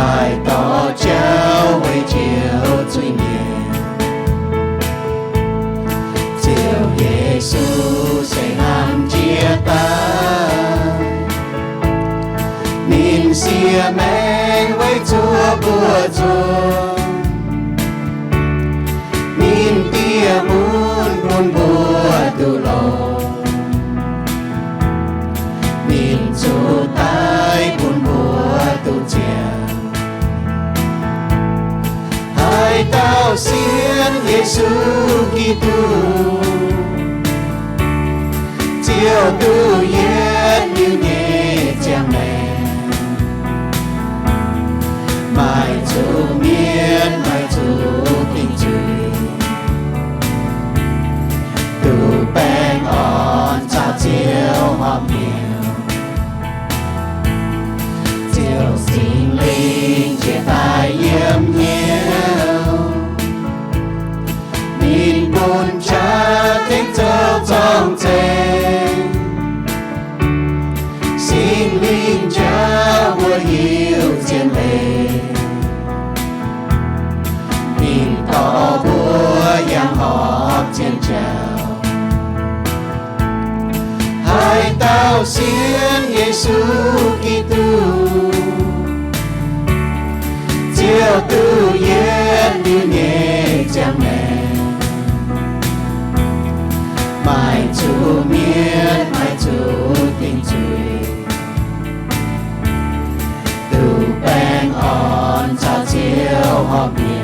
Daaih dorh jauv weic njoux zuiz-mienh. Ziouv Yesu se hnamv jiex daaih, ninh siev maengh weic zuoqv mbuo nzunc. Ninh dieh mun bun mbuo duqv longx, ninh zuqc daiv bun mbuo duqv ziangh. Haaix dauh sienx Yesu Giduc, Ziouv duqv yietv liuz nyei ziangh maengc, maaih zuqc mietv, maaih zuqc dingc zuiz, duqv baengh orn caux Ziouv horpc mi'aqv. Ziouv Singx Lingh njiec daaih yiem hnyouv, ninh bun qaqv tengx zoux zorng-zengx. Singx Lingh njaaux mbuo hiuv zien leiz, ninh dorh mbuo yangh horpc zien jauv. Haaix dauh sienx Yesu Giduc, Ziouv duqv yietv liuz nyei ziangh maengc, maaih zuqc mietv, maaih zuqc dingc zuiz, duqv baengh orn caux Ziouv horpc mi'aqv.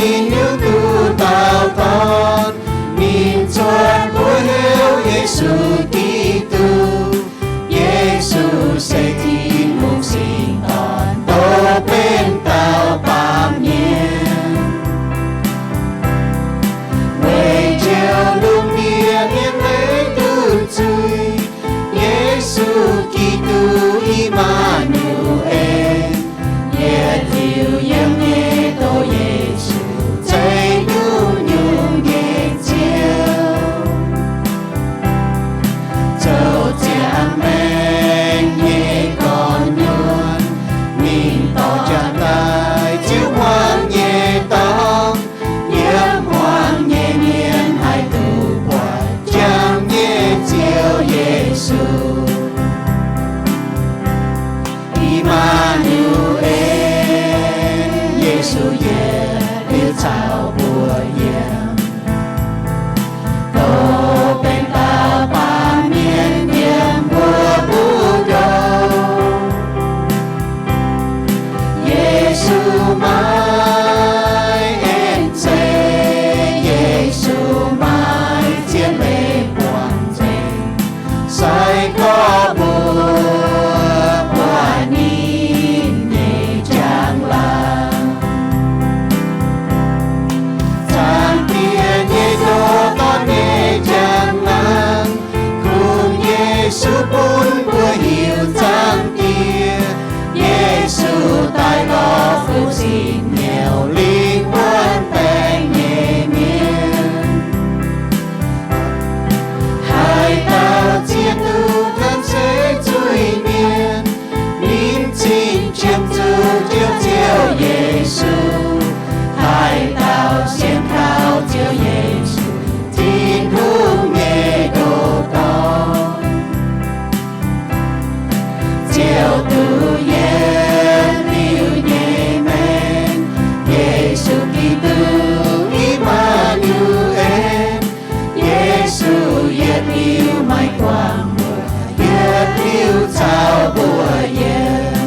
Tin-Hungh duqv dauh Dorn, ninh cuotv mbuo heuc Yesu Giduc. Yesu se Tin-Hungh Singx Dorn, dongh benx dauh baamh mienh, weic njoux lungh ndiev mienh leiz nduqc nzuih. Yesu Giduc, I^maa^nu^en, yietc liuz yiem nyei doz Yesu, zeiz nyungc-nyungc nyei Ziouv. Zoux ziangx maengc nyei gorn-nyuonh, ninh dorh jaa daaih ziouc hmuangx nyei dorngx. Yiem hmuangx nyei mienh haih duqv buatc jangx nyei Ziouv Yesu. I^maa^nu^en, Yesu yietc liuz caux mbuo yiem, dongh benx dauh baamh mienh yiem mbuo mbu'ndongx. Yesu maaih en zeiv, Yesu maaih zien leiz buangh nzengc, sai gorx mbuo buatc ninh nyei njang-laangc. Zaangc Diex nyei ndoh dorn nyei njang-laangc, kungx Yesu bun mbuo hiuv Zaangc Diex. Yesu daaih lorz fu'jueiv nyei lingh wuonh baengh nyei mienh. Haaix dauh zieqv duqv ganh se zuiz-mienh, ninh cingx qiemx zuqc Ziouv Ziouv Yesu. Haaix dauh sienx kaux Ziouv Yesu, Tin-Hungh nyei ndoh dorn, ziouc duqv yietc liuz nyei maengc. Yesu Giduc, I^maa^nu^en, Yesu yietc liuz maaih guangc mbuox, yietc liuz caux mbuo yiem.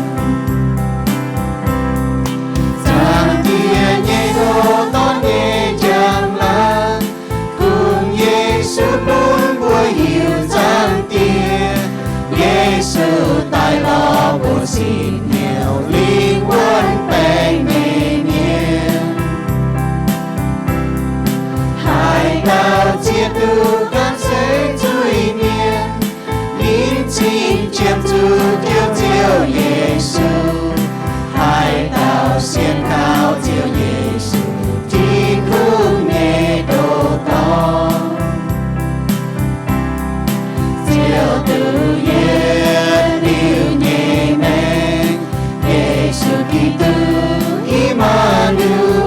Zaangc Diex nyei ndoh dorn nyei njang-laangc, kungx Yesu bun mbuo hiuv Zaangc Diex. Yesu daaih lorz mbuo sin nyei lingh wuonh baengh nyei mienh. Haaix dauh zieqv duqv ganh se zuiz-mienh, ninh cingx qiemx zuqc Ziouv Ziouv Yesu. Haaix dauh sienx kaux Ziouv Yesu, Tin-Hungh nyei ndoh dorn, ziouc duqv yietc liuz nyei maengc. Yesu Giduc, I^maa^nu^en,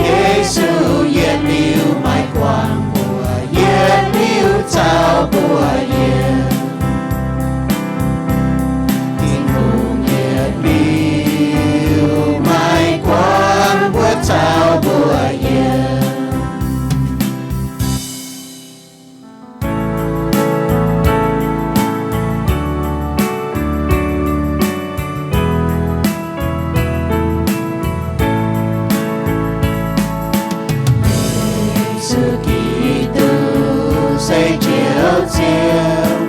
Yesu yietc liuz maaih guangc mbuox, yietc liuz caux mbuo yiem. Tin-Hungh yietc liuz maaih guangc mbuox caux mbuo yiem. Yesu Giduc se Ziouv Ziouv,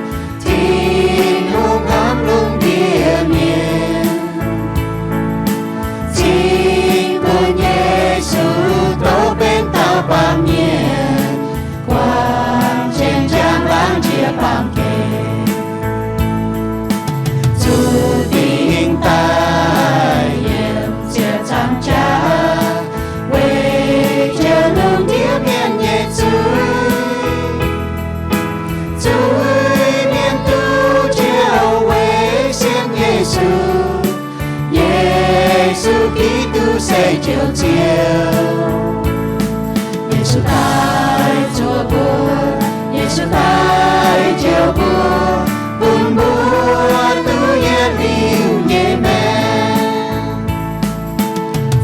Tin-Hungh hnamv lungh ndiev mienh. Cingx bun Yesu douz benx dauh baamh mienh, guangc jienv njang-laangc njiec baamh gen, zuqc dingc daaih yiem ziepc nzaangc jaax, weic jiex lungh ndiev mienh nyei zuiz. Zuiz-mienh duqv njoux weic sienx Yesu. Yesu Giduc se Ziouv Ziouv. Yesu daaih zuov mbuo, Yesu daaih njoux mbuo, bun mbuo duqv yietc liuz nyei maengc.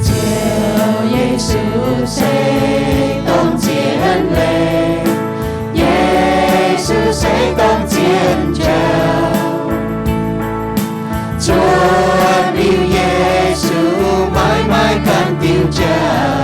Ziouv Yesu se dongh zien leiz, Yesu se dongh zien jauv. Cuotv liuz Yesu, maiv maaih ganh diuh jauv.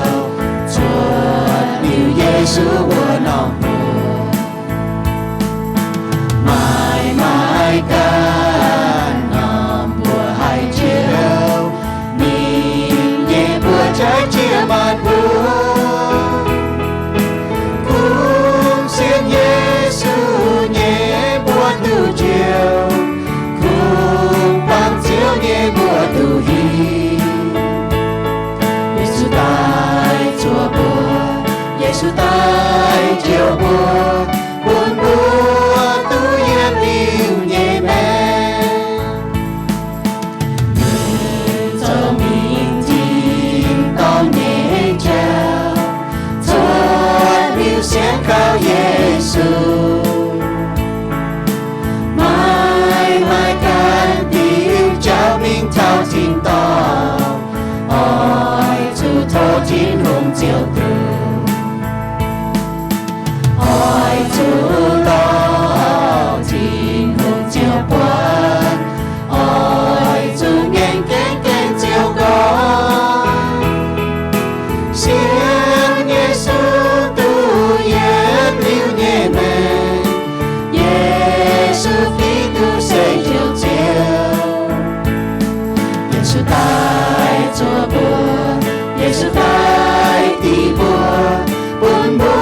jaiv jiex maanc mbuo. Kum sienx Yesu nyei mbuo duqv njoux, kum bangc Ziouv nyei mbuo duqv hiuv. Yesu daaih zuov mbuo, Yesu daaih njoux mbuo, bun mbuo duqv yietc liuz nyei maengc. Ninh zoux mingh tin-dorngh nyei jauv, cuotv liuz sienx kaux Yesu. Maiv maaih ganh diuc jauv mingh taux tin-dorngh, oix zuqc tov Tin-Hungh ziouc duqv. Oix zuqc lorz Tin-Hungh ziouc buatc, oix zuqc ngaengc gaengv gaengh ziouc gorngv, sienx Yesu duqv yietc liuz nyei maengc. Yesu Giduc se Ziouv. Yesu daaih zuov mbuo, Yesu daaih dingc mbuo, bun mbuo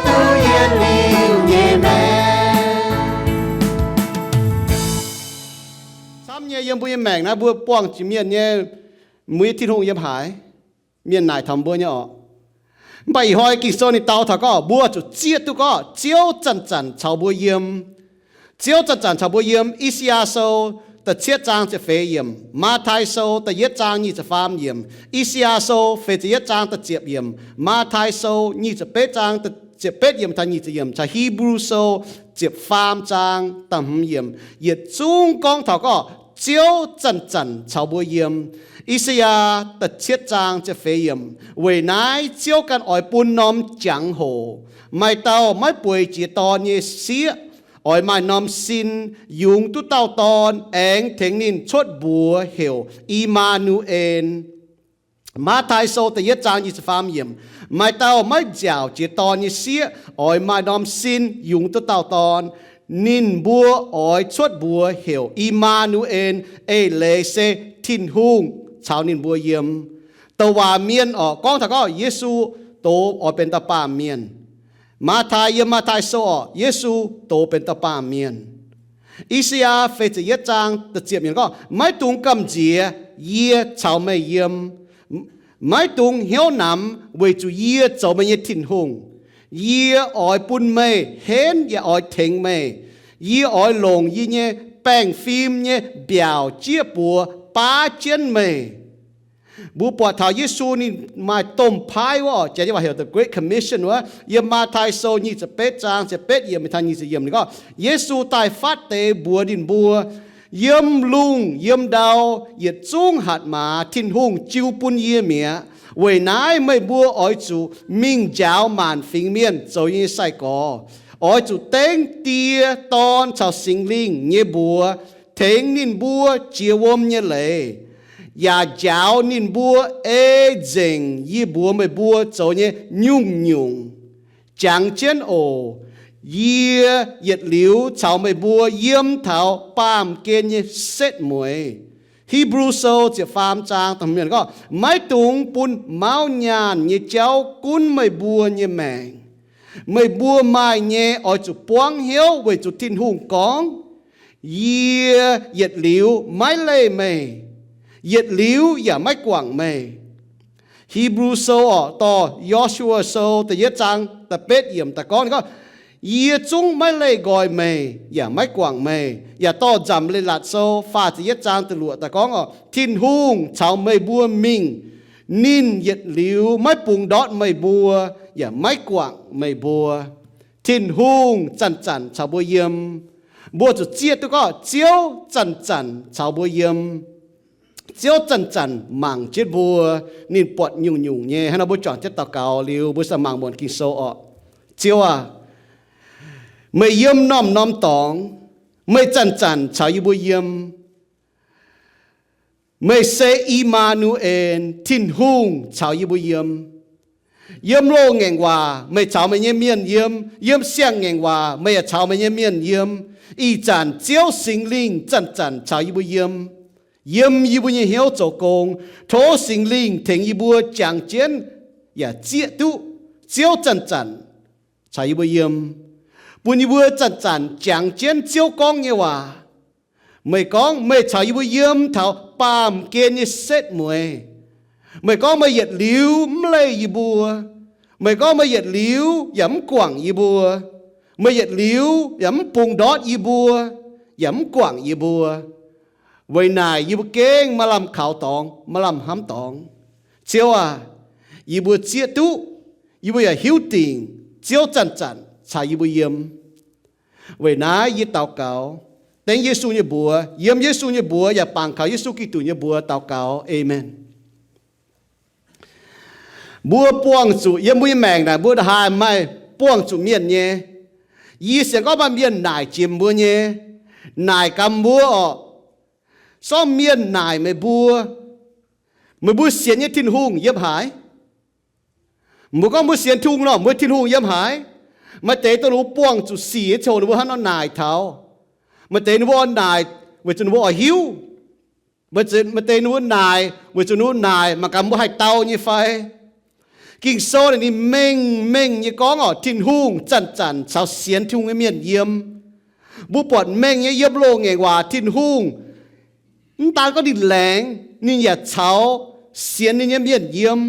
duqv yietc liuz nyei maengc. Camv nyei, yiem mbuo nyei maengc naaiv mbuo buangh jiex mienh nyei, muiz Tin-Hungh yiem haaix? Mienh naaic taux mbuo nyei orqc. Mv baac ih hnoi Ging-Sou ninh dau taux gorngv mbuo zuqc zieqv duqv gorngv Ziouv zanc-zanc caux mbuo yiem. Ziouv zanc-zanc caux mbuo yiem. I^saa^yaa Sou da'cietv zaang ziepc feix yiemc, Matv^tai Sou da'yietv zaang nyic ziepc faam yiemc, I^saa^yaa Sou feix ziepc yietv zaang da'ziepc yiemc, Matv^tai Sou nyic ziepc betv zaang ziepc betv yiemc taux nyic ziepc yiemc, caux Hipv^lu Sou ziepc faam zaang da'hmz yiemc, yietc zungv gorngv taux gorngv Ziouv zanc-zanc caux mbuo yiem. I^saa^yaa da'cietv zaang ziepc feix yiemc, weic naaiv Ziouv ganh oix bun norm jangx-hoc, maaih dauh maiv bueix jiex dorn nyei sieqv, oix maaih norm sin yungz duqv dauh dorn, aengx tengx ninh cuotv mbuox heuc I^maa^nu^en. Matv^tai Sou da'yietv zaang nyic ziepc faam yiemc, maaih dauh maiv nziaauc jiex dorn nyei sieqv, oix maaih norm sin yungz duqv dauh dorn, ninh mbuo oix cuotv mbuox heuc I^maa^nu^en, eix leiz se Tin-Hungh caux ninh mbuo yiem. Douc waac mienh orqc, gorngv taux gorngv Yesu doz oix benx dauh baamh mienh. Matv^tai, yiem Matv^tai Sou orqc, Yesu doz benx dauh baamh mienh. I^saa^yaa feix ziepc yietv zaang da'ziepc yiemc gorngv, maiv dungx gamh nziex, yie caux meih yiem. Maiv dungx hnyouv namx, weic zuqc yie zoux meih nyei Tin-Hungh. Yie oix bun meih henv yaac oix tengx meih. Yie oix longc yie nyei baengh fim nyei mbiaauc jieqv buoz baav jienv meih. Mbuo buatc taux Yesu ninh maaih domh paaiv wuov orqc, janx nyei waac heuc the Great Commission wuov, yiem Matv^tai Sou nyic ziepc betv zaang ziepc betv yiemc taux nyic ziepc yiemc ninh gorngv, Yesu daaih fatv deix mbuox ninh mbuo, yiem lungh yiem ndau, yietc zungv hatc maaz Tin-Hungh jiu bun yie mi'aqv. Weic naaiv meih mbuo oix zuqc mingh njaaux maanc fingx mienh zoux yie nyei sai-gorx. Oix zuqc dengv Die, Dorn caux Singx Lingh nyei mbuox tengx ninh mbuo jiex wuom nyei leiz, yaac njaaux ninh mbuo ei nzengc yie mbuox meih mbuo zoux nyei nyungc-nyungc. Jangx jienv oc. Yie yietc liuz caux meih mbuo yiem taux baamh gen nyei setv mueiz. Hipv^lu Sou ziepc faam zaang da'hmz gorngv, maiv dungx bun mauv nyaanh nyei jauv gunv meih mbuo nyei maengc. Meih mbuo maaih nyei oix zuqc buangv hnyouv weic zuqc Tin-Hungh gorngv, yie yietc liuz maiv leih meih, yietc liuz yaac maiv guangc meih. Hipv^lu Sou orqc, dorh Yo^su^waa Sou da'yietv zaang da'betv yiemc daaih gorngv, ninh gorngv, yie zungv maiv leih nqoi meih yaac maiv guangc meih. Yaac dorh Nzamc Leiz-Latc Sou faah ziepc yietv zaang da'luoqc daaih gorngv orqc, Tin-Hungh caux meih mbuo mingh. Ninh yietc liuz maiv bungx ndortv meih mbuo yaac maiv guangc meih mbuo. Tin-Hungh zanc-zanc caux mbuo yiem. Mbuo zuqc zieqv duqv gorngv Ziouv zanc-zanc caux mbuo yiem. Ziouv zanc-zanc mangc jienv mbuo. Ninh buatc nyungc-nyungc nyei. Hnangv nor mbuo juangc jienv daux gaux liuz, mbuo sa mangc muonc Ging-Sou orqc. Ziouv aac, meih yiem norm-norm dorngx. Meih zanc-zanc caux yie mbuo yiem. Meih se I^maa^nu^en, Tin-Hungh caux yie mbuo yiem. Yiem loz-ngaengc waac meih caux meih nyei mienh yiem. Yiem siang-ngaengc waac meih yaac caux meih nyei mienh yiem. Ih zanc Ziouv Singx Lingh zanc-zanc caux yie mbuo yiem. yiem yie mbuo nyei hnyouv zoux gong. Tov Singx Lingh tengx yie mbuo jangx jienv yaac zieqv duqv Ziouv zanc-zanc caux yie mbuo yiem, bun yie mbuo zanc-zanc jangx jienv Ziouv gorngv nyei waac. Meih gorngv meih caux yie mbuo yiem taux baamh gen nyei setv mueiz. Meih gorngv meih yietc liuz mv leih yie mbuo. Meih gorngv meih yietc liuz yaac mv guangc yie mbuo. Meih yietc liuz yaac mv bungx ndortv yie mbuo, yaac mv guangc yie mbuo. Weic naaic yie mbuo gengh maaih lamh kaux dorngx, maaih lamh hnamv dorngx. Ziouv aah, yie mbuo zieqv duqv, yie mbuo yaac hiuv dingc Ziouv zanc-zanc caux yie mbuo yiem. Weic naaiv yie daux gaux dengv Yesu nyei mbuox, yiem Yesu nyei mbuox yaac bangc kaux Yesu Giduc nyei mbuox daux gaux. Aamen. Mbuo buangh zuqc yiem mbuo nyei maengc naaic mbuo ndongc haaix maaih buangh zuqc mienh nyei. Yie sienx gorngv maaih mienh naaic jiex mbuo nyei, naaic gaax mbuo orqc. Sorng mienh naaic meih mbuo, meih mbuo sienx nyei Tin-Hungh yiem haaix? Mbuo gorngv mbuo sienx Tin-Hungh nor, mbuo Tin-Hungh yiem haaix? Maaih deix dongh ninh mbuo buangh zuqc sic nyei ziangh hoc ninh mbuo hnangv nor naaic taux. Maaih deix ninh mbuo oix naaic weic zuqc ninh mbuo oix hiuv. Maaih deix ninh mbuo naaic weic zuqc ninh mbuo naaic mangc gaax mbuo haih dau nyei fai. Ging-Sou naaic ninh mengh mengh nyei gorngv orqc, Tin-Hungh zanc-zanc caux sienx Tin-Hungh nyei mienh yiem. Mbuo buatc mengh nyei yiem loz-ngaengc waac Tin-Hungh mv daan gorngv ninh laengz, ninh yaac caux sienx ninh nyei mienh yiem.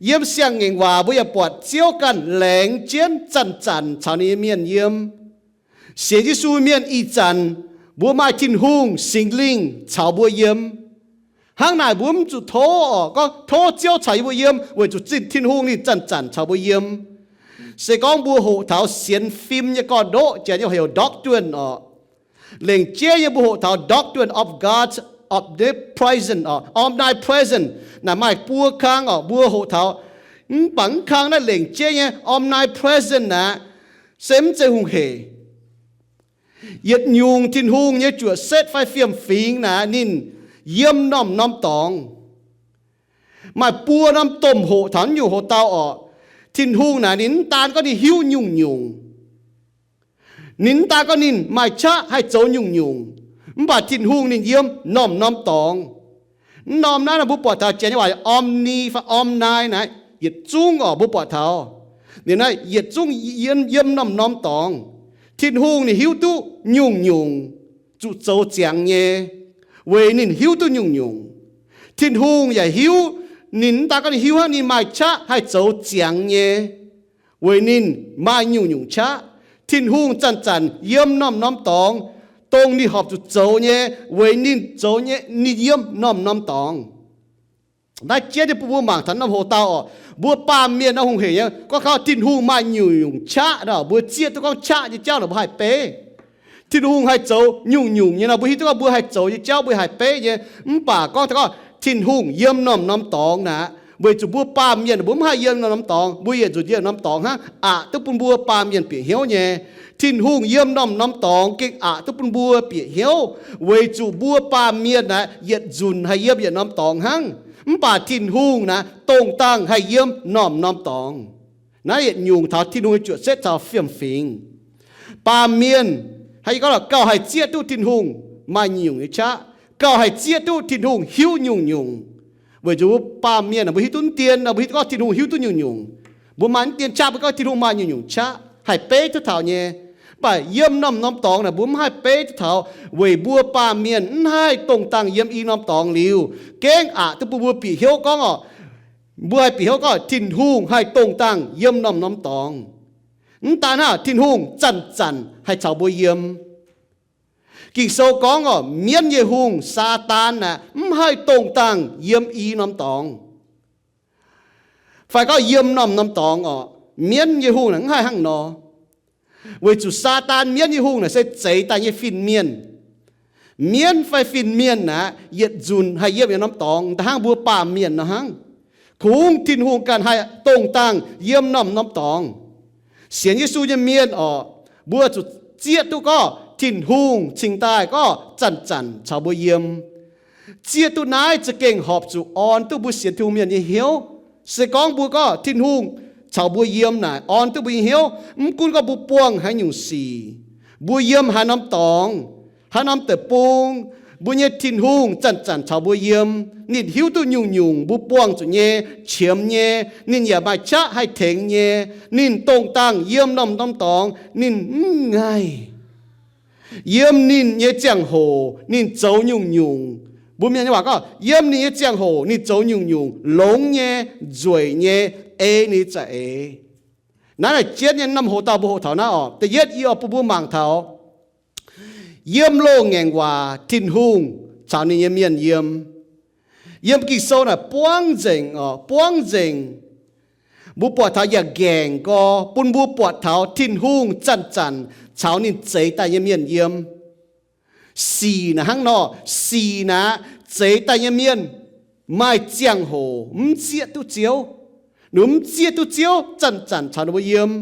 Yiem siang-ngaengc waac mbuo yaac buatc Ziouv ganh laengz jienv zanc-zanc caux ninh nyei mienh yiem. Sienx Yesu mienh ih zanc mbuo maaih Tin-Hungh Singx Lingh caux mbuo yiem. Hnangv naaic mbuo mv zuqc tov orqc, gorngv tov Ziouv caux yie mbuo yiem weic zuqc zinh Tin-Hungh ninh zanc-zanc caux mbuo yiem. Se gorngv mbuo hoqc taux sienx fim nyei gorn-ndoqv, janx nyei heuc doctrine orqc. Lengc jeiv nyei mbuo hoqc taux Doctrine of God, omnipresent orqc, omnipresent. Naaic maaih buo kang orqc, mbuo hoqc taux. Mv baac mv kang naaiv lengc jeiv nyei omnipresent naaic, se mv zeiz hungh hec. Yietc nyungc Tin-Hungh nyei juoqc setv fai fiem-fingx naaic ninh yiem norm-norm dorngx. Maaih buo norm domh hoqc taux naaiv nyungc hoc-dauh orqc. Tin-Hungh naaic ninh mv daan gorngv ninh hiuv nyungc-nyungc. Ninh mv daan gorngv ninh maaih qaqv haih zoux nyungc-nyungc, mv baac Tin-Hungh ninh yiem norm-norm dorngx. Mv norm naaiv nor mbuo buatc taux janx nyei waac omni fai omni naaic, yietc zungv orqc mbuo buatc taux. Ninh naaiv yietc zungv yiem, yiem norm-norm dorngx. Tin-Hungh ninh hiuv duqv nyungc-nyungc zuqc zoux ziangx nyei, weic ninh hiuv duqv nyungc-nyungc. Tin-Hungh yaac hiuv, ninh mv daan gorngv ninh hiuv hnangv, ninh maaih qaqv haih zoux ziangx nyei, weic ninh maaih nyungc-nyungc qaqv. Tin-Hungh zanc-zanc yiem norm-norm dorngx, dongh ninh horpc zuqc zoux nyei, weic ninh zoux nyei, ninh yiem norm-norm dorngx. Naaiv jienv nyei bun mbuo mangc taux norm hoc-dauh orqc, mbuo baamh mienh nor hungh hec nyei gorngv kaux Tin-Hungh maaih nyungc-nyungc qaqv nor, mbuo zieqv duqv gorngv qaqv nyei jauv nor mbuo haih beiv. Tin-Hungh haih zoux nyungc-nyungc nyei nor mbuo hiuv duqv gorngv mbuo haih zoux nyei jauv mbuo haih beiv nyei. Mv baac gorngv taux gorngv Tin-Hungh yiem norm-norm dorngx naaic, weic zuqc mbuo baamh mienh mbuo mv haih yiem norm-norm dorngx, mbuo yietc nzunc yiem norm dorngx hnangv, aqc duqv bun mbuo baamh mienh bieqc hnyouv nyei. Tin-Hungh yiem norm-norm dorngx gengh aqc duqv bun mbuo bieqc hnyouv, weic zuqc mbuo baamh mienh naaic yietc nzunc haih yiem yietc norm dorngx hnangv. Mv baac Tin-Hungh naaic dongh dangh haih yiem norm-norm dorngx. Naaiv yietc nyungc taux Tin-Hungh nyei juoqc setv caux fiem-fingx. Baamh mienh, hnangv yie gorngv lorqc, gauh haih zieqv duqv Tin-Hungh maaih nyungc-nyungc nyei qaqv, gauh haih zieqv duqv Tin-Hungh hiuv nyungc-nyungc. Weic zuqc mbuo baamh mienh mbuo hiuv duqv dien nor, mbuo hiuv duqv gorngv Tin-Hungh hiuv duqv nyungc-nyungc. Mbuo maaih mv dien qaqv mbuo gorngv Tin-Hungh maaih nyungc-nyungc qaqv, haih beiv duqv taux nyei. Mv baac yiem norm-norm dorngx naaic mbuo mv haih beiv duqv taux, weic mbuo baamh mienh mv haih dongh dangh yiem i norm dorngx liuz, gengh aqc duqv bun mbuo bieqc hnyouv gorngv orqc, mbuo haih bieqc hnyouv gorngv Tin-Hungh haih dongh dangh yiem norm-norm dorngx. Mv daan hnangv, Tin-Hungh zanc-zanc haih caux mbuo yiem. Ging-Sou gorngv orqc, mienv nyei hungh, Saadaan naaic, mv haih dongh dangh yiem i norm dorngx fai gorngv yiem norm-norm dorngx orqc. Mienv nyei hungh naaic mv haih hnangv nor, weic zuqc Saadaan mienv nyei hungh naaic se zeix daaih nyei fin-mienh. Mienv fai fin-mienh naaic yietc nzunc haih yiem yietc norm dorngx da'hnangv mbuo baamh mienh nor hnangv. Kungx Tin-Hungh ganh haih dongh dangh yiem norm-norm dorngx. Sienx Yesu nyei mienh orqc, mbuo zuqc zieqv duqv gorngv Tin-Hungh cingx daaih gorngv zanc-zanc caux mbuo yiem. Zieqv duqv naaiv za'gengh horpc zuqc orn duqv mbuo sienx Tin-Hungh mienh nyei hnyouv. Se gorngv mbuo gorngv Tin-Hungh caux mbuo yiem naaic orn duqv mbuo nyei hnyouv, mv gunv gorngv mbuo buangh haaix nyungc sic, mbuo yiem haaix norm dorngx, haaix norm deic-bung, Mbuo nyei Tin-Hungh zanc-zanc caux mbuo yiem. Ninh hiuv duqv nyungc-nyungc mbuo buangh zuqc nyei, qiemx nyei. Ninh yaac maaih qaqv haih tengx nyei. Ninh dongh dangh yiem norm-norm dorngx, ninh mv ngaih. Yiem ninh nyei ziangh hoc ninh zoux nyungc-nyungc. Mbuo Mienh nyei waac gorngv, yiem ninh nyei ziangh hoc ninh zoux nyungc-nyungc longx nyei, nzueic nyei, ei ninh za'eix. Naaiv naaic jienv nyei norm hoc dauh mbuo hoqc taux naaiv oc. Da'yietv yie oix bun mbuo mangc taux yiem loz-ngaengc waac Tin-Hungh caux ninh nyei mienh yiem. Yiem Ging-Sou naaic buangv nzengc oc, buangv nzengc. Mbuo buatc taux yaac nqaengc gorx bun mbuo buatc taux Tin-Hungh zanc-zanc caux ninh zeix daaih nyei mienh yiem. Sic naaic hnangv nor, sic naaic zeix daaih nyei mienh maaih ziangh hoc mv zieqv duqv Ziouv. Ninh mv zieqv duqv Ziouv zanc-zanc caux ninh mbuo yiem.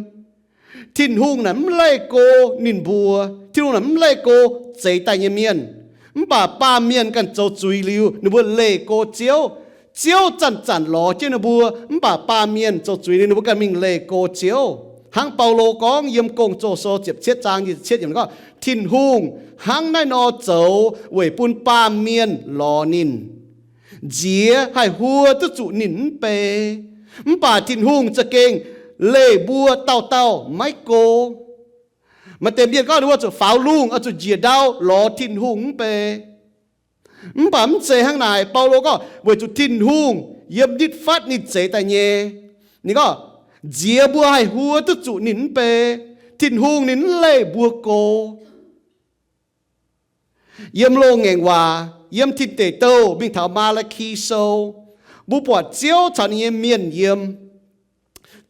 Tin-Hungh naaic mv leih go ninh mbuo. Tin-Hungh naaic mv leih go zeix daaih nyei mienh. Mv baac baamh mienh ganh zoux zuiz liuz, ninh mbuo leih go Ziouv. Ziouv zanc-zanc lorz jienv ninh mbuo, mv baac baamh mienh zoux zuiz liuz, ninh mbuo ganh mingh leih go Ziouv. Hnangv Baulo gorngv yiem Gong-Zoh Sou ziepc cietv zaang nyic ziepc cietv yiemc gorngv, Tin-Hungh hnangv naaiv nor zoux weic bun baamh mienh lorz ninh, nziex haih huo duqv zuqc ninh mv bei. Mv baac Tin-Hungh za'gengh leih mbuo dauh dauh maiv go. Maaih deix mienh gorngv ninh mbuo zuqc faaux lungh, oix zuqc njiec ndau lorz Tin-Hungh mv bei. Mv baac mv zeiz hnangv naaic. Baulo gorngv weic zuqc Tin-Hungh yiem nitv fatv ninh zeix daaih nyei. Ninh gorngv, nziex mbuo haih huo duqv zuqc ninh mv bei. Tin-Hungh ninh mv leih mbuo go. Yiem loz-ngaengc waac, yiem Tin Deic Douh mingh taux Maa^laa^ki Sou, mbuo buatc Ziouv caux ninh nyei mienh yiem.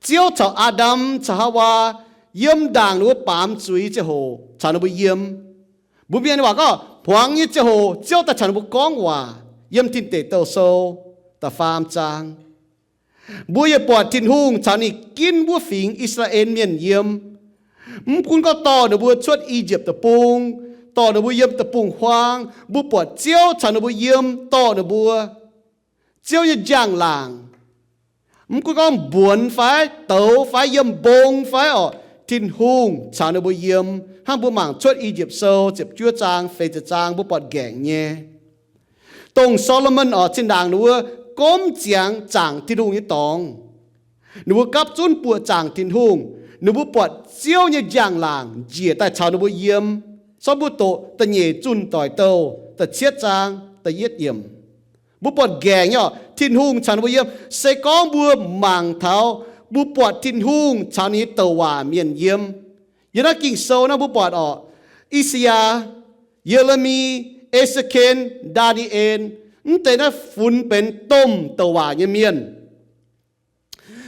Ziouv caux Aa^ndam caux Haawaa yiem ndaangc ninh mbuo baamz zuiz ziangh hoc caux ninh mbuo yiem. Mbuo Mienh nyei waac gorngv hmuangx nyei ziangh hoc Ziouv daaih caux ninh mbuo gorngv waac. Yiem Tin Deic Douh Sou da'faam zaang, mbuo yaac buatc Tin-Hungh caux ninh ginv wuov fingx I^saa^laa^en Mienh yiem. Mv gunv gorngv dorh ninh mbuo cuotv I^yipv Deic-Bung, dorh ninh mbuo yiem deic-bung-huaang, mbuo buatc Ziouv caux ninh mbuo yiem, dorh ninh mbuo. Ziouv nyei njang-laangc, mv gunv gorngv mbuonx fai douz fai yiem mbong fai orqc, Tin-Hungh caux ninh mbuo yiem. Hnangv mbuo mangc Cuotv I^yipv Sou ziepc juov zaang, feix ziepc zaang, mbuo buatc nqaengc nyei. Dongh Saa^lo^morn orqc, zinh ndaangc ninh mbuo gomv ziangx zaangc Tin-Hungh nyei dorngx, ninh mbuo gapv zunv buoqc zaangc Tin-Hungh, ninh mbuo buatc Ziouv nyei njang-laangc njiec daaih caux ninh mbuo yiem. Sortv mbuo doqc da'nyeic Zunh Doic Douh da'cietv zaang da'yietv yiemc. Mbuo buatc nqaengc nyei orqc, Tin-Hungh caux ninh mbuo yiem. Se gorngv mbuo mangc taux, mbuo buatc Tin-Hungh caux ninh nyei douc waac mienh yiem. Yiem naaiv Ging-Sou naaiv mbuo buatc orqc, I^saa^yaa, Ye^le^mi, E^se^ken, Ndaa^ni^en, mv deix naaiv funx benx domh douc waac nyei mienh.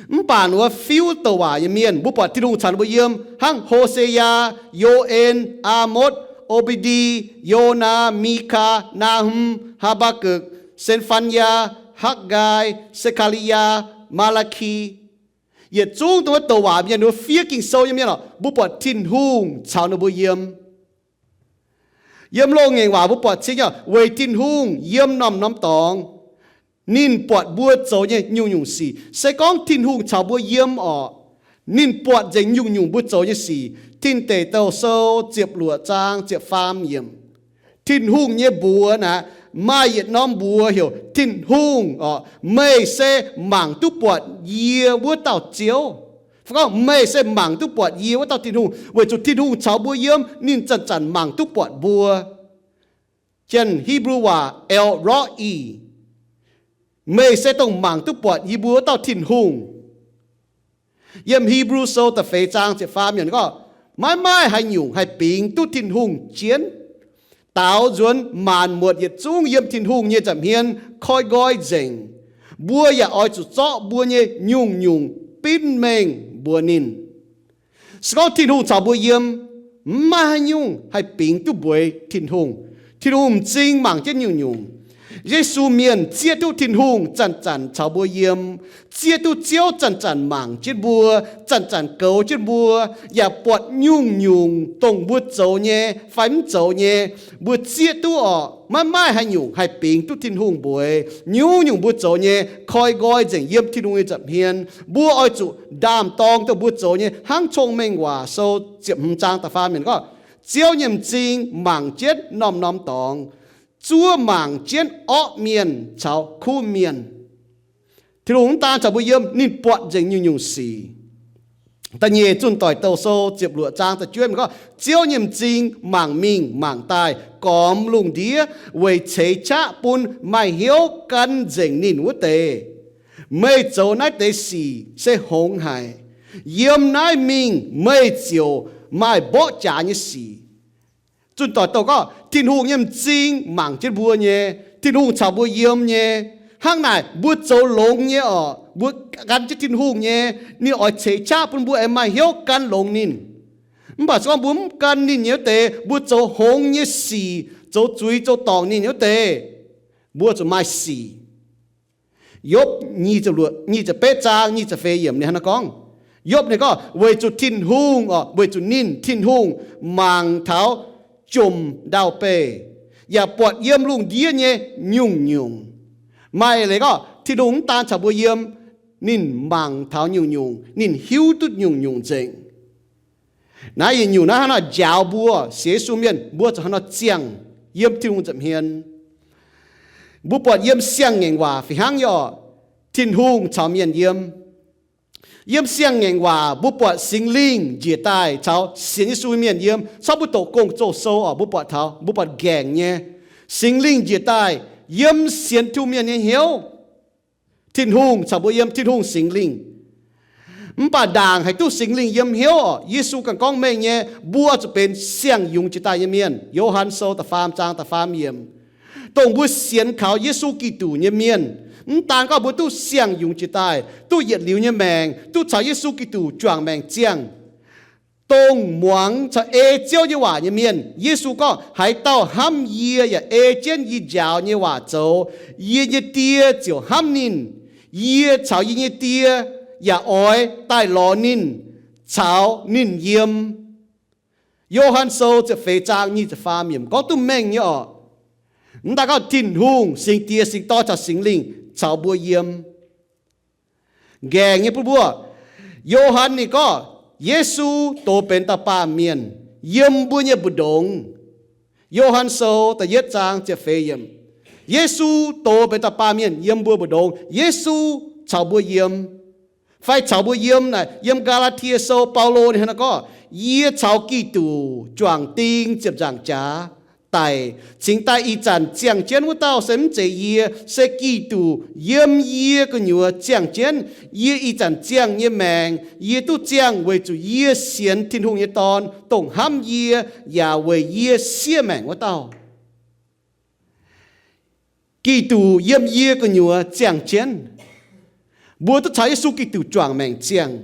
Mv baac ninh mbuo fiuv douc waac nyei mienh, mbuo buatc Tin-Hungh caux ninh mbuo yiem, hnangv Ho^se^yaa, Yo^en, Aa^motv, O^be^ndi, Yonaa, Mikaa, Naa^hum, Haa^mbaa^gukc, Sen^fan^yaa, Hakv^nqaai, Se^kaa^li^yaa, Maa^laa^ki. Yietc zungv dongh wuov douc waac mienh, ninh mbuo fiev Ging-Sou nyei mienh orqc, mbuo buatc Tin-Hungh caux ninh mbuo yiem. Yiem loz-ngaengc waac mbuo buatc cing nyei, weic Tin-Hungh yiem norm-norm dorngx, ninh buatc mbuo zoux nyei nyungc-nyungc sic. Se gorngv Tin-Hungh caux mbuo yiem orqc, ninh buatc nzengc nyungc-nyungc mbuo zoux nyei sic. Tin Deic Douh Sou ziepc luoqc zaang ziepc faam yiemc. Tin-Hungh nyei mbuox naaic, maaih yietc norm mbuox heuc Tin-Hungh orqc, meih se mangc duqv buatc yie wuov dauh Ziouv. Fai gorngv meih se mangc duqv buatc yie wuov dauh Tin-Hungh, weic zuqc Tin-Hungh caux mbuo yiem, ninh zanc-zanc mangc duqv buatc mbuo. Janx Hipv^lu waac El Roi, meih se dongh mangc duqv buatc yie mbuo wuov dauh Tin-Hungh. Yiem Hipv^lu Sou da'feix zaang ziepc faam yiemc gorngv, maiv maaih haaix nyungc haih bingx duqv Tin-Hungh jienv. Daaux nzuonx maanc muotc yietc zungv yiem Tin-Hungh nyei nza'hmien koi nqoi nzengc. Mbuo yaac oix zuqc zorqv mbuo nyei nyungc-nyungc binv mengh mbuox ninh. Se gorngv Tin-Hungh caux mbuo yiem, maiv maaih haaix nyungc haih bingx duqv mbueiz Tin-Hungh. Tin-Hungh m'zing mangc jienv nyungc-nyungc. Yesu mienh zieqv duqv Tin-Hungh zanc-zanc caux mbuo yiem, zieqv duqv Ziouv zanc-zanc mangc jienv mbuo, zanc-zanc goux jienv mbuo, yaac buatc nyungc-nyungc dongh mbuo zoux nyei fai mv zoux nyei. Mbuo zieqv duqv orqc, maiv maaih haaix nyungc haih bingx duqv Tin-Hungh mbueiz. Nyungc-nyungc mbuo zoux nyei koi nqoi nzengc yiem Tin-Hungh nyei nza'hmien. Mbuo oix zuqc ndaam-dorng dongh mbuo zoux nyei, hnangv Cong-Mengh Waac Sou ziepc hmz zaang da'faam yiemc gorngv, Ziouv nyei m'zing mangc jienv norm-norm dorngx. zuov mangc jienv orqv mienh caux kuv mienh. Tin-Hungh mv daan caux mbuo yiem, ninh buatc nzengc nyungc-nyungc sic. Da'nyeic Zunh Doic Douh Sou ziepc luoqc zaang da'juov gorngv, Ziouv nyei m'zing mangc mingh mangc daaih, gormx lungh ndiev weic ceix qaqv bun maaih hnyouv gan nzengc ninh wuov deix. Meih zoux naaiv deix sic se hngongx haic. Yiem naaiv mingh meih ziouc maaih mborqv jaax nyei sic. Zunh Doic Douh gorngv Tin-Hungh nyei m'zing mangc jienv mbuo nyei, Tin-Hungh caux mbuo yiem nyei. Hnangv naaic mbuo zoux longx nyei orqc, mbuo gan jienv Tin-Hungh nyei, ninh oix ceix qaqv bun mbuo aengx maaih hnyouv gan longx ninh. Mv baac se gorngv mbuo mv gan ninh nyei wuov deix, mbuo zoux hngongx nyei sic, zoux zuiz zoux dorngc ninh nyei wuov deix, mbuo zuqc maaih sic. Yopv nyic ziepc betv zaang nyic ziepc feix yiemc ninh hnangv naaiv gorngv, Yopv ninh gorngv, weic zuqc Tin-Hungh, orqc, weic zuqc ninh, Tin-Hungh, mangc taux jomc ndau-beih, yaac buatc yiem lungh ndiev nyei nyungc-nyungc. Maaih leiz gorngv Tin-Hungh mv daan caux mbuo yiem, ninh mangc taux nyungc-nyungc, ninh hiuv duqv nyungc-nyungc nzengc. Naaiv yietc nyungc naaiv hnangv nor njaaux mbuo sienx Yesu mienh, mbuo zuqc hnangv nor ziangh yiem Tin-Hungh nza'hmien. Mbuo buatc yiem Siang-Ngaengc Waac fih hnangv nyei orqc, Tin-Hungh caux mienh yiem. Yiem Siang-Ngaengc Waac mbuo buatc Singx Lingh njiec daaih caux sienx Yesu mienh yiem. Corc mbuo doqc Gong-Zoh sou orqc, mbuo buatc taux, mbuo buatc nqaengc nyei, Singx Lingh njiec daaih yiem sienx Tin-Hungh mienh nyei hnyouv. Tin-Hungh caux mbuo yiem, Tin-Hungh Singx Lingh. Mv baac ndaangc haaix duqv Singx Lingh yiem hnyouv orqc, Yesu ganh gorngv mengh nyei, mbuo zuqc benx siang-yungz jiex daaih nyei mienh. Yo^han Sou da'faam zaang da'faam yiemc. Dongh mbuo sienx kaux Yesu Giduc nyei mienh, mv daan gorngv mbuo duqv siang-yungz jiex daaih, duqv yietc liuz nyei maengc, duqv caux Yesu Giduc juangc maengc ziangh, dongh muangx caux ei Ziouv nyei waac nyei mienh. Yesu gorngv, haaix dauh hnamv yie yaac ei jienv yie njaaux nyei waac zoux, yie nyei Die ziouc hnamv ninh. Yie caux yie nyei Die yaac oix daaih lorz ninh caux ninh yiem. Yo^han Sou ziepc feix zaang nyic ziepc faam yiemc gorngv duqv mengh nyei orqc. Mv daan gorngv Tin-Hungh, Singx Diex, Singx Dorn caux Singx Lingh caux mbuo yiem. Nqaengc nyei bun mbuo, Yo^han ninh gorngv, Yesu doz benx dauh baamh mienh yiem mbuo nyei mbu'ndongx. Yo^han Sou da'yietv zaang ziepc feix yiemc. Yesu doz benx dauh baamh mienh yiem mbuo mbu'ndongx. Yesu caux mbuo yiem. Fai caux mbuo yiem naaic, yiem Gaa^laa^tie Sou Baulo ninh hnangv naaiv gorngv, yie caux Giduc juangc ding ziepc nzaangc jaax daic, cingx daaih ih zanc ziangh jienv wuov dauh se mv zeiz yie, se Giduc yiem yie gu'nyuoz ziangh jienv. Yie ih zanc ziangh nyei maengc, yie duqv ziangh weic zuqc yie sienx Tin-Hungh nyei Dorn, dongh hnamv yie yaac weic yie siev maengc wuov dauh. Giduc yiem yie gu'nyuoz ziangh jienv. Mbuo duqv caux Yesu Giduc juangc maengc ziangh.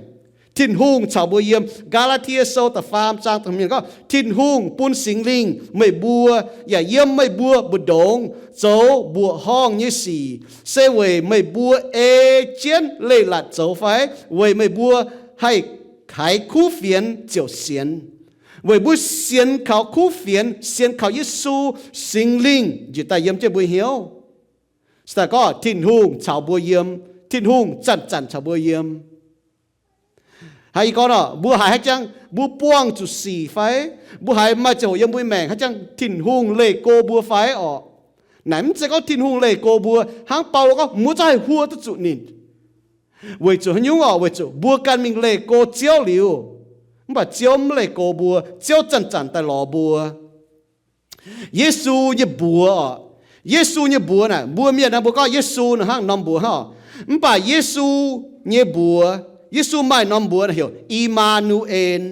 Tin-Hungh caux mbuo yiem. Gaa^laa^tie Sou da'faam zaang da'hmz gorngv, Tin-Hungh bun Singx Lingh meih mbuo, yaac yiem meih mbuo mbu'ndongx zoux mbuoqc horngh nyei sic, se weic meih mbuo ei jienv leiz-latc zoux fai? Weic meih mbuo haih haiz kuv fienx ziouc sienx. Weic mbuo sienx kaux kuv fienx, sienx kaux Yesu, Singx Lingh njiec daaih yiem jienv mbuo hnyouv. Se daaih gorngv Tin-Hungh caux mbuo yiem, Tin-Hungh zanc-zanc caux mbuo yiem. Haiz ih gorngv nor, mbuo haiz haaix jangx mbuo buangh zuqc sic fai? Mbuo haiz maaih ziangh hoc yiem mbuo nyei maengc haaix jangx Tin-Hungh leih go mbuo fai orqc? Naaic mv zeiz gorngv Tin-Hungh leih go mbuo. Hnangv Baulo gorngv, mbuo zungv haih huo duqv zuqc ninh. Weic zuqc haaix nyungc orqc? Weic zuqc mbuo ganh mingh leih go Ziouv liuz, mv baac Ziouv mv leih go mbuo. Ziouv zanc-zanc daaih lorz mbuo. Yesu nyei mbuox orqc, Yesu nyei mbuox naaic, mbuo mienh naaic mbuo gorngv Yesu naaic hnangv norm mbuox hnangv orqc. Mv baac Yesu nyei mbuox, Yesu maaih norm mbuox naaic heuc I^maa^nu^en.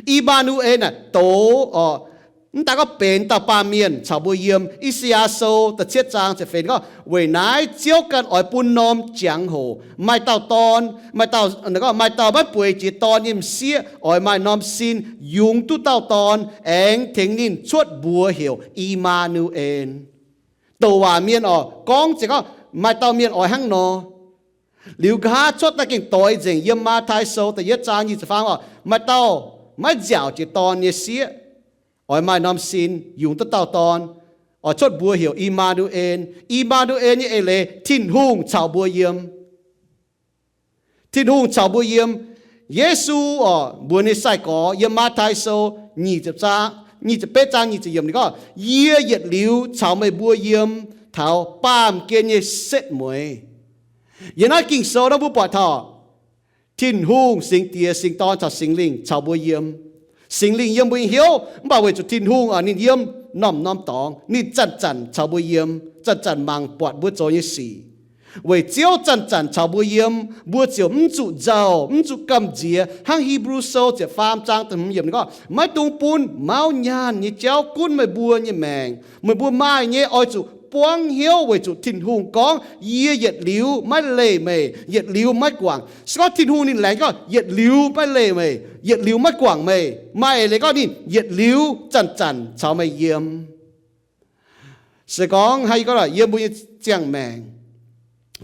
I^maa^nu^en naaic doz orqc, mv daaih gorngv benx dauh baamh mienh caux mbuo yiem. I^saa^yaa Sou da'cietv zaang ziepc feix gorngv, weic naaiv Ziouv ganh oix bun norm jangx hoc maaih dauh dorn, maaih dauh, maaih dauh maiv bueix jiex dorn nyei m'sieqv, oix maaih norm sin yungz duqv dauh dorn, aengx tengx ninh cuotv mbuox heuc I^maa^nu^en. Douc waac mienh orqc, gorngv zeiz gorngv maaih dauh mienh oix hnangv nor. Liuz nqa'haav cuotv daaih gengh doix nzengc yiem Matv^tai Sou da'yietv zaang nyic ziepc faam orqc, maaih dauh maiv nziaauc jiex dorn nyei sieqv, oix maaih norm sin yungz duqv dauh dorn, oix cuotv mbuox heuc I^maa^nu^en. I^maa^nu^en nyei eix leiz, Tin-Hungh caux mbuo yiem. Tin-Hungh caux mbuo yiem. Yesu orqc, mbuox ninh sai-gorx yiem Matv^tai Sou nyic ziepc zaang, nyic ziepc betv zaang nyic ziepc yiemc ninh gorngv, Yie yietc liuz caux meih mbuo yiem taux baamh gen nyei setv mueiz. Yiem naaiv Ging-Sou naaiv mbuo buatc taux Tin-Hungh, Singx Diex, Singx Dorn caux Singx Lingh caux mbuo yiem. Singx Lingh yiem mbuo nyei hnyouv, mv baac weic zuqc Tin-Hungh oc, ninh yiem norm-norm dorngx, ninh zanc-zanc caux mbuo yiem, zanc-zanc mangc buatc mbuo zoux nyei sic. Weic Ziouv zanc-zanc caux mbuo yiem, mbuo ziouc mv zuqc nzauh, mv zuqc gamh nziex. Hnangv Hipv^lu Sou ziepc faam zaang da'hmz yiemc ninh gorngv, Maiv dungx bun mauv nyaanh nyei jauv gunv meih mbuo nyei maengc. Meih mbuo maaih nyei oix zuqc buangv hnyouv weic zuqc Tin-Hungh gorngv, Yie yietc liuz maiv leih meih, yietc liuz maiv guangc. Se gorngv Tin-Hungh ninh laengz gorngv, Yietc liuz maiv leih meih, yietc liuz maiv guangc meih, maaih eix leiz gorngv ninh yietc liuz zanc-zanc caux meih yiem. Se gorngv haaix, yie gorngv yiem mbuo nyei ziangh maengc,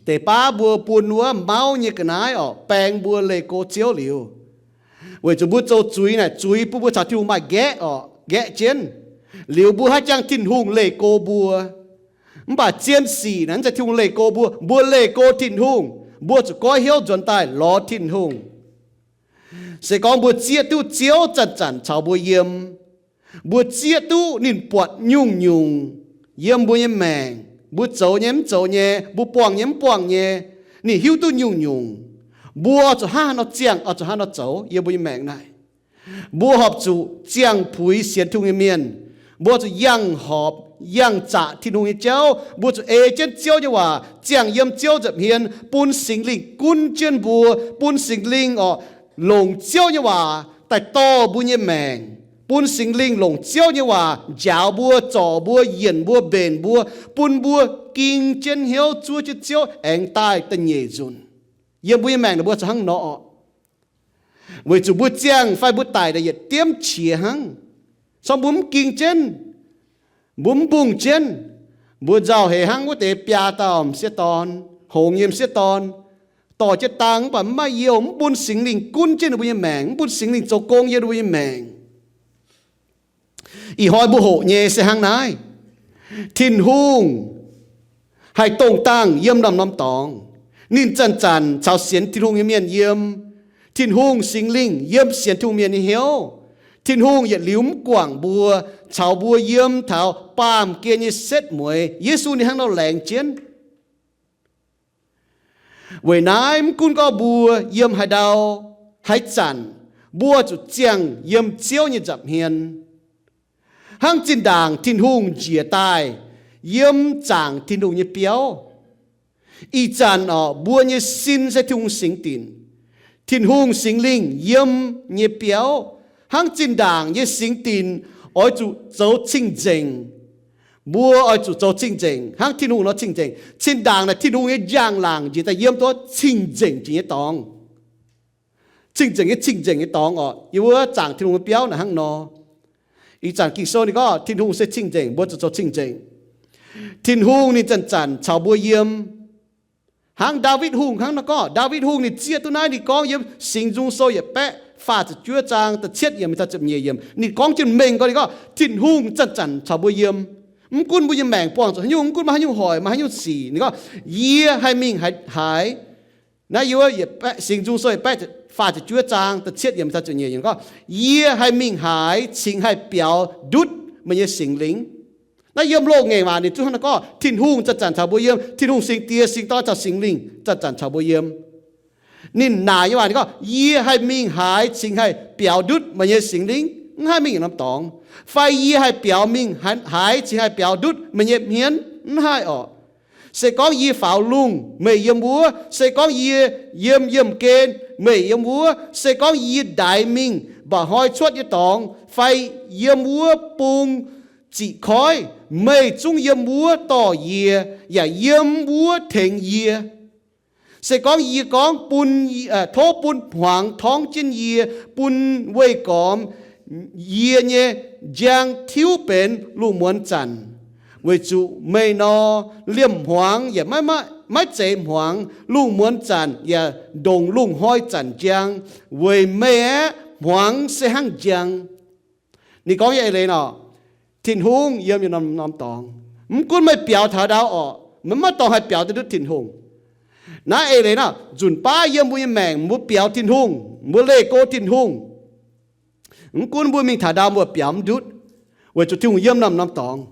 deix baav mbuo bun wuov mauv nyei ga'naaiv oc, baeng mbuo leih go Ziouv liuz. Weic zuqc mbuo zoux zuiz naaic, zuiz bun mbuo caux Tin-Hungh maaih nqaeqv oc, nqaeqv jienv. Liuz mbuo haih jangx Tin-Hungh leih go mbuo. Mv baac zien sic naaic, mv zeiz Tin-Hungh leih go mbuo, mbuo leih go Tin-Hungh. Mbuo zuqc goiv hnyouv nzuonx daaih lorz Tin-Hungh. Se gorngv mbuo zieqv duqv Ziouv zanc-zanc caux mbuo yiem, mbuo zieqv duqv ninh buatc nyungc-nyungc yiem mbuo nyei maengc, mbuo zoux nyei mv zoux nyei, mbuo buangh nyei mv buangh nyei, ninh hiuv duqv nyungc-nyungc, mbuo zuqc hnangv haaix nor ziangh, oix zuqc hnangv haaix nor zoux yiem mbuo nyei maengc naaic. Mbuo horpc zuqc ziangh puix sienx Tin-Hungh nyei mienh. Mbuo zuqc yangh horpc, yangh zaqc Tin-Hungh nyei jauv. Mbuo zuqc ei jienv Ziouv nyei waac, ziangh yiem Ziouv nza'hmien, bun Singx Lingh gunv jienv mbuo, bun Singx Lingh oc, longc Ziouv nyei waac daaih dorh mbuo nyei maengc, bun Singx Lingh longc Ziouv nyei waac njaaux mbuo, zorc mbuo, yienc mbuo, mbenc mbuo, bun mbuo ging jienv hnyouv zuov jienv Ziouv aengx daaih da'nyeic nzunc. Yiem mbuo nyei maengc naaic mbuo zuqc hnangv nor oc. Weic zuqc mbuo ziangh fai mbuo daic naaic yietc diemv qiex hnangv. Corc mbuo mv ging jienv, mbuo mv mbungh jienv, mbuo nzauh heix hnangv wuov deix biaa dauh m'sieqv dorn, hngongx nyei m'sieqv dorn, dorh jienv dang mv baac mv maaih youh, mv bun Singx Lingh gunv jienv ninh mbuo nyei maengc, mv bun Singx Lingh zoux gong yiem ninh mbuo nyei maengc. Ih hnoi mbuo hoqc nyei se hnangv naaiv. Tin-Hungh haih dongh dangh yiem norm-norm dorngx. Ninh zanc-zanc caux sienx Tin-Hungh nyei mienh yiem. Tin-Hungh Singx Lingh yiem sienx Tin-Hungh mienh nyei hnyouv. Tin-Hungh yietc liuz mv guangc mbuo, caux mbuo yiem taux baamh gen nyei setv mueiz. Yesu ninh hnangv nor laengz jienv. Weic naaiv mv gunv gorngv mbuo yiem haaix ndau, haaix zanc, mbuo zuqc ziangh yiem Ziouv nyei nza'hmien. Hnangv zinh ndaangc Tin-Hungh njiec daaih yiem zaangc Tin-Hungh nyei biauv. Ih zanc oc, mbuo nyei sin se Tin-Hungh singx dinc. Tin-Hungh Singx Lingh yiem nyei biauv, hnangv zinh ndaangc nyei singx dinc oix zuqc zoux cing-nzengc. Mbuo oix zuqc zoux cing-nzengc hnangv Tin-Hungh nor cing-nzengc. Zinh ndaangc naaic Tin-Hungh nyei njang-laangc njiec daaih yiem duqv cing-nzengc jiex nyei dorngx. Cing-nzengc nyei, cing-nzengc nyei dorngx oc. Yiem wuov zaangc Tin-Hungh nyei biauv naaic hnangv nor. Ih zanc Ging-Sou ninh gorngv Tin-Hungh se cing-nzengc, mbuo zuqc zoux cing-nzengc. Tin-Hungh ninh zanc-zanc caux mbuo yiem. Hnangv Ndaawitv Hungh hnangv nor gorngv, Ndaawitv Hungh ninh zieqv duqv naaiv, ninh gorngv yiem Singx Nzung Sou yietc baeqv faah ziepc juov zaang da'cietv yiemc taux ziepc nyeic yiemc, ninh gorngv jienv mengh gorngv, ninh gorngv, Tin-Hungh zanc-zanc caux mbuo yiem. Mv gunv mbuo nyei maengc buangh zuqc haaix nyungc, mv gunv maaih haaix nyungc hoic, maaih haaix nyungc sic, ninh gorngv, Yie haih mingh haaix, haaix, naaiv yiem wuov yietc baeqv, Singx Nzung Sou yietc baeqv faah ziepc juov zaang da'cietv yiemc taux ziepc nyeic yiemc gorngv, Yie haih mingh haaix cingx haih biaux ndutv meih nyei Singx Lingh? Naaiv yiem loz-ngaengc waac ninh zungv hnangv naaiv gorngv, Tin-Hungh zanc-zanc caux mbuo yiem. Tin-Hungh Singx Diex, Singx Dorn caux Singx Lingh zanc-zanc caux mbuo yiem. Ninh naaic nyei waac ninh gorngv, Yie haih mingh haaix cingx haih biaux ndutv meih nyei Singx Lingh? Mv haih mingh norm dorngx. Fai yie haih biaux mingh haaix cingx haih biaux ndutv meih nyei hmien? Mv haih orqc. Se gorngv yie faaux lungh, meih yiem wuov. Se gorngv yie yiem yiemh gen, meih yiem wuov. Se gorngv yie ndaix mingh mba'hnoi cuotv nyei dorngx, fai yiem wuov bung ziqc koiv, meih zungv yiem wuov dorh yie, yaac yiem wuov tengx yie. Se gorngv yie gorngv bun, tov bun hmuangx torngv jienv yie, bun weih gormx yie nyei njang tiuv benx lungh muonz zanc, weic zuqc meih nor, liemh hmuangx yaac maiv zeiz hmuangx, lungh muonz zanc yaac ndongc lungh hnoi zanc njang, weic meih aeqv, hmuangx se hnangv njang. Ninh gorngv nyei eix leiz nor, Tin-Hungh yiem yietc norm-norm dorngx. Mv gunv meih biaux taux ndau orqc, meih maiv dorngx haih biaux duqv ndutv Tin-Hungh. Naaiv eix leiz nor, nzunc baav yiem mbuo nyei maengc mbuo biaux Tin-Hungh, mbuo leih go Tin-Hungh. Mv gunv mbuo mingh taux ndau mbuo biaux mv ndutv. Weic zuqc Tin-Hungh yiem norm-norm dorngx,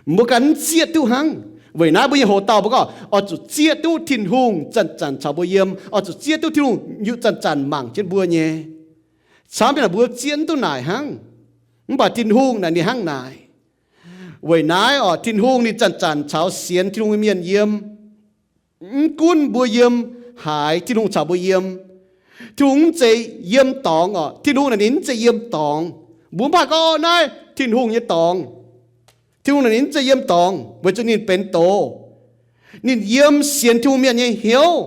mbuo ganh mv zieqv duqv hnangv. Weic naaiv mbuo nyei hoc-dauh mbuo gorngv oix zuqc zieqv duqv Tin-Hungh zanc-zanc caux mbuo yiem, oix zuqc zieqv duqv Tin-Hungh nyutc zanc-zanc mangc jienv mbuo nyei. Camv nyei naaic mbuo zieqv mv duqv naaic hnangv, mv baac Tin-Hungh naaic ninh hnangv naaic. Weic naaiv orqc, Tin-Hungh ninh zanc-zanc caux sienx Tin-Hungh nyei mienh yiem. Mv gunv mbuo yiem haaix, Tin-Hungh caux mbuo yiem. Tin-Hungh mv zeiz yiem dorngx orqc. Tin-Hungh naaic ninh mv zeiz yiem dorngx. Mbuo mv haih gorngv, naaiv Tin-Hungh nyei dorngx. Tin-Hungh naaic ninh mv zeiz yiem dorngx, weic zuqc ninh benx doz. Ninh yiem sienx Tin-Hungh mienh nyei hnyouv,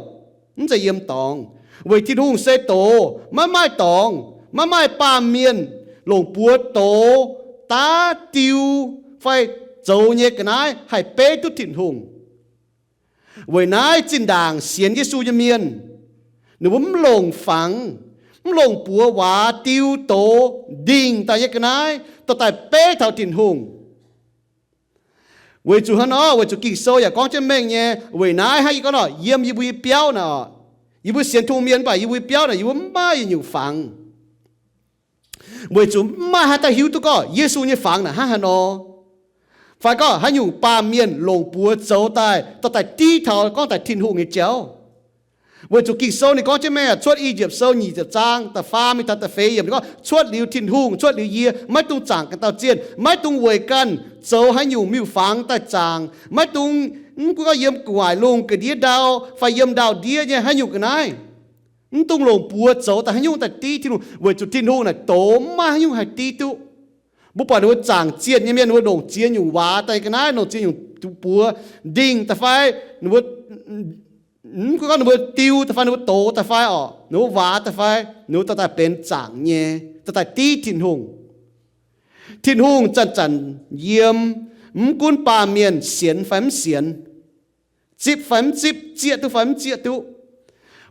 mv zeiz yiem dorngx. Weic Tin-Hungh se doz, maiv maaih dorngx, maiv maaih baamh mienh longc buoz doz daav diu fai zoux nyei ga'naaiv haih beiv duqv Tin-Hungh. Weic naaiv zinh ndaangc sienx Yesu nyei mienh, ninh mbuo mv longc fangx, mv longc buoz waac diu doz ndingc daaih nyei ga'naaiv dorh daaih beiv taux Tin-Hungh. Weic zuqc hnangv nor, weic zuqc Ging-Sou yaac gorngv jienv mengh nyei. Weic naaiv hnangv yie gorngv nor, yiem yie mbuo nyei biauv naaic orqc, yie mbuo sienx Tin-Hungh mienh mv baac yie mbuo nyei biauv naaic yie mbuo mv maaih yietc nyungc fangx. Weic zuqc mv maaih haaix dauh hiuv duqv gorngv Yesu nyei fangx naaic hnangv haaix nor, fai gorngv haaix nyungc baamh mienh longc buoz zoux daaih dorh daaih div taux gorngv daaih Tin-Hungh nyei jauv. Weic zuqc Ging-Sou ninh gorngv jienv mengh, Cuotv I^yipv Sou nyic ziepc zaang da'faam mingh taux da'feix yiemc, ninh gorngv, Cuotv liuz Tin-Hungh, cuotv liuz yie, maiv dungx zaangc ganh dauh zienh, maiv dungx weic ganh zoux haaix nyungc miuc-fangx daaih zaangc, maiv dungx, mv gunv gorngv yiem gu'nguaaic lungh ga'ndiev ndau fai yiem ndau-ndiev nyei haaix nyungc ga'naaiv, mv dungx longc buoz zoux daaih haaix nyungc daaih div Tin-Hungh, weic zuqc Tin-Hungh naaic doz, mv maaih haaix nyungc haih div duqv. Mbuo buatc ninh mbuo zaangc zienh nyei mienh, ninh mbuo longc ziex nyungc waac daaih ga'naaiv, longc ziex nyungc buoz ndingh daaih fai, ninh mbuo, mv gunv gorngv ninh mbuo diu daaih fai, ninh mbuo doz daaih fai orqc, ninh mbuo waac daaih fai, ninh mbuo dorh daaih benx zaangc nyei, dorh daaih div Tin-Hungh. Tin-Hungh zanc-zanc yiem, mv gunv baamh mienh sienx fai mv sienx, zipv fai mv zipv, zieqv duqv fai mv zieqv duqv.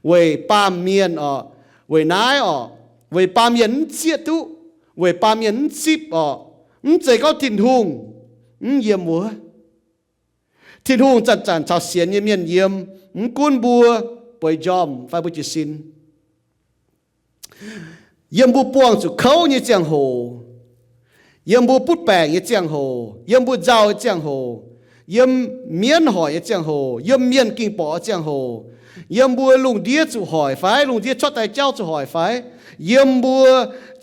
Weic baamh mienh orqc, weic naaiv orqc, weic baamh mienh mv zieqv duqv, weic baamh mienh mv zipv orqc, mv zeiz gorngv Tin-Hungh mv yiem wuov. Tin-Hungh zanc-zanc caux sienx nyei mienh yiem, mv gunv mbuo bueix njormh fai mbuo jiez sin, yiem mbuo buangh zuqc kouv nyei ziangh hoc, yiem mbuo butv baengc nyei ziangh hoc, yiem mbuo nzauh nyei ziangh hoc, yiem mienv hoic nyei ziangh hoc, yiem mienh ging-borqc nyei ziangh hoc, yiem mbuo lungh ndiev zuqc hoic fai, lungh ndiev cuotv daaih jauv zuqc hoic fai, yiem mbuo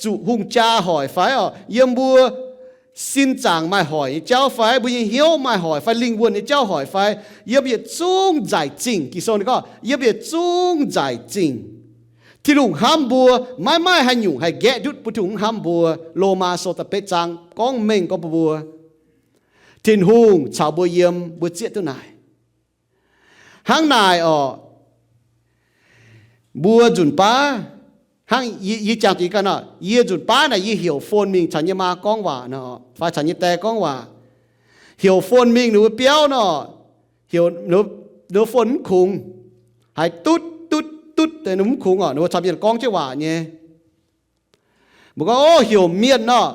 zuqc hungh jaa hoic fai orqc, yiem mbuo sin zaangc maaih hoic nyei jauv fai, mbuo nyei hnyouv maaih hoic fai, lingh wuonh nyei jauv hoic fai, yiem yietc zungv nzaic zingh. Ging-Sou ninh gorngv, yiem yietc zungv nzaic zingh, Tin-Hungh hnamv mbuo. Maiv maaih haaix nyungc haih nqaeqv ndutv bun Tin-Hungh mv hnamv mbuo. Lomaa Sou da'betv zaang gorngv mengh gorngv bun mbuo, Tin-Hungh caux mbuo yiem, mbuo zieqv duqv naaic. Hnangv naaic orqc, mbuo nzunc baav, hnangv yie, yie jangx deix ganh nor, yie nzunc baav naaic yie heuc phone mingh caux nyei maa gorngv waac nor, fai caux nyei die gorngv waac. Heuc phone mingh ninh mbuo biauv nor, heuc ninh mbuo phone mv kungx, haiz dutv dutv dutv, ninh mbuo mv kungx orqc, ninh mbuo caux mienh gorngv jienv waac nyei. Mbuo gorngv, ov, heuc mienh nor,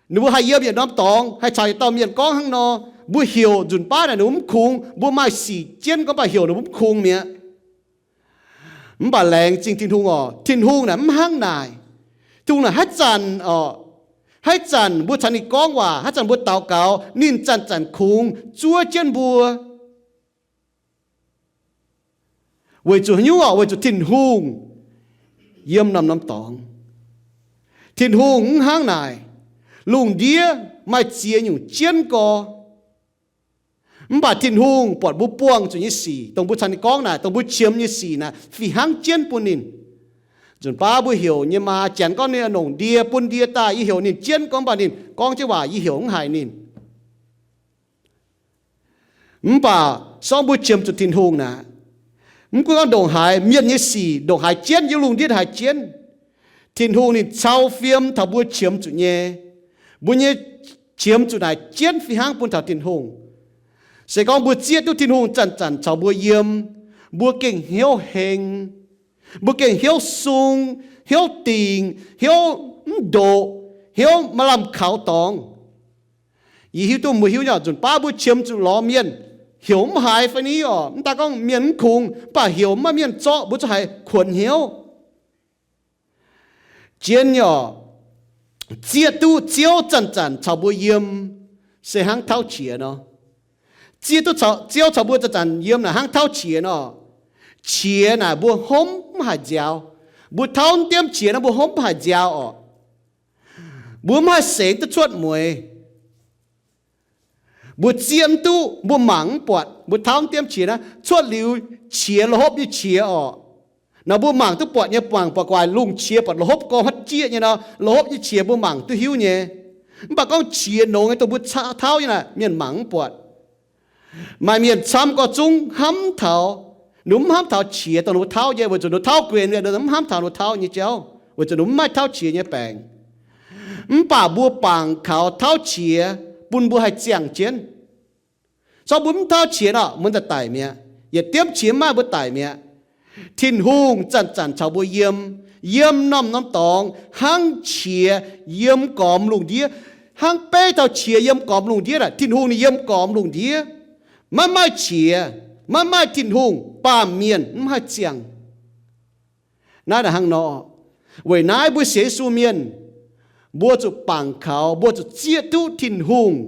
ninh mbuo haih yiem yietc norm dorngx, haih caux yietc dauh mienh gorngv hnangv nor. Mbuo heuc nzunc baav naaic ninh mbuo mv kungx, mbuo maaih sic jienv gorngv baac heuc ninh mbuo mv kungx mi'aqv. Mv baac laengz zingh Tin-Hungh orqc, Tin-Hungh naaic mv hnangv naaic. Tin-Hungh naaic haaix zanc orqc, haaix zanc mbuo caux ninh gorngv waac, haaix zanc mbuo daux gaux, ninh zanc-zanc kungx zuov jienv mbuo. Weic zuqc haaix nyungc orqc? Weic zuqc Tin-Hungh yiem norm-norm dorngx. Tin-Hungh mv hnangv naaic. Lungh ndiev maaih ziex nyungc jienv gorx. Mv baac Tin-Hungh buatc mbuo buangh zuqc nyei sic, dongh mbuo caux ninh gorngv naaic, dongh mbuo qiemx nyei sic naaic, fih hnangv jienv bun ninh. Nzunc baav mbuo heuc nyei maa, janx gorngv ninh longc ndie, bun ndie daaih, yie heuc ninh jienv gorngv, mv baac ninh gorngv jienv waac yie heuc mv haiz ninh. Mv baac sorng mbuo qiemx zuqc Tin-Hungh naaic, mv gunv gorngv ndongc haaix mienh nyei sic, ndongc haaix jienv, yiem lungh ndiev haaix jienv, Tin-Hungh ninh cau fiem taux mbuo qiemx zuqc nyei. Mbuo nyei qiemx zuqc naaic jienv fih hnangv bun taux Tin-Hungh. Se gorngv mbuo zieqv duqv Tin-Hungh zanc-zanc caux mbuo yiem, mbuo gengh hnyouv heng, mbuo gengh hnyouv sung, hnyouv dingc, hnyouv mv ndoqc, hnyouv maaih lamh kaux dorngx. Yie hiuv duqv mbuo hiuv nyei, nzunc baav mbuo qiemx zuqc lorz mienh, heuc mv haiz fai ni orqc, mv daaih gorngv mienh mv kungx, mv baac heuc mv maaih mienh zorqv, mbuo zungv haiz kuonx hnyouv. Jien nyei orqc, zieqv duqv Ziouv zanc-zanc caux mbuo yiem se hnangv tauv qiex nor. Zieqv duqv Ziouv caux mbuo zanc-zanc yiem naaic hnangv tauv qiex nor. Qiex naaic mbuo hopv mv haic nziaaux. Mbuo tauv diemv qiex nor mbuo hopv mv haic nziaaux orqc. Mbuo mv haih seix duqv cuotv mueiz. Mbuo zieqv mv duqv, mbuo mangc mv buatc, mbuo tauv diemv qiex naaiv cuotv liuz qiex la'hopv nyei qiex orqc. Nor mbuo mangc duqv buatc nyei, mangc buatc guaax lungh qiex buatc la'hopv gorngv haaix jieqv nyei nor, la'hopv nyei qiex mbuo mangc duqv hiuv nyei. Mv baac gorngv qiex nongx nyei dongh mbuo tauv nyei naaic mienh mangc mv buatc. Maaih mienh camv gorx zungv hnamv taux, ninh mbuo mv hnamv taux qiex dongh ninh mbuo tauv nyei, weic zuqc ninh mbuo tauv guenx, ninh mbuo mv hnamv taux ninh mbuo tauv nyei jauv, weic zuqc ninh mbuo mv maaih tauv qiex nyei baengc. Mv baac mbuo bangc kaux tauv qiex bun mbuo haih ziangh jienv. Zorqv mbuo mv tauv qiex nor, mbuo daaih daic mi'aqv. Yietc diemv qiex mv maaih, mbuo daic mi'aqv. Tin-Hungh zanc-zanc caux mbuo yiem, yiem norm-norm dorngx hnangv qiex yiem gormx lungh ndiev, hnangv beiv taux qiex yiem gormx lungh ndiev naaic, Tin-Hungh ninh yiem gormx lungh ndiev. Maiv maaih qiex, maiv maaih Tin-Hungh, baamh mienh mv haih ziangh. Naaiv naaic hnangv nor. Weic naaiv mbuo sienx Yesu mienh, mbuo zuqc bangc kaux, mbuo zuqc zieqv duqv Tin-Hungh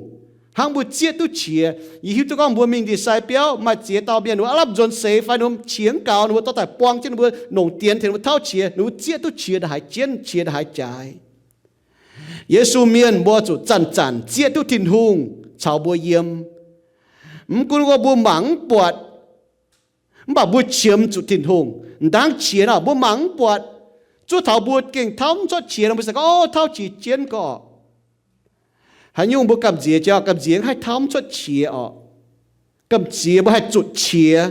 hnangv mbuo zieqv duqv qiex. Yie hiuv duqv gorngv mbuo mingh ndie-sai biauv maaih ziex dauh mienh, ninh mbuo aav lamh nzuonx seix fai ninh mbuo qiex mv gaux, ninh mbuo dorh daaih buang jienv ninh mbuo longc dienx tengx ninh mbuo tauv qiex, ninh mbuo zieqv duqv qiex ndongc haaix jienv, qiex ndongc haaix jaaix. Yesu mienh mbuo zuqc zanc-zanc zieqv duqv Tin-Hungh caux mbuo yiem. Mv gunv gorngv mbuo mangc mv buatc, mv baac mbuo qiemx zuqc Tin-Hungh. M'dangv qiex nor mbuo mangc mv buatc. Zuov taux mbuo gengh tauv mv cuotv qiex nor, mbuo se gorngv, o, tauv qiex jienv gorx. Haaix nyungc mbuo gamh nziex jauv, gamh nziex haih tauv mv cuotv qiex orqc. Gamh nziex mbuo haih zutc qiex.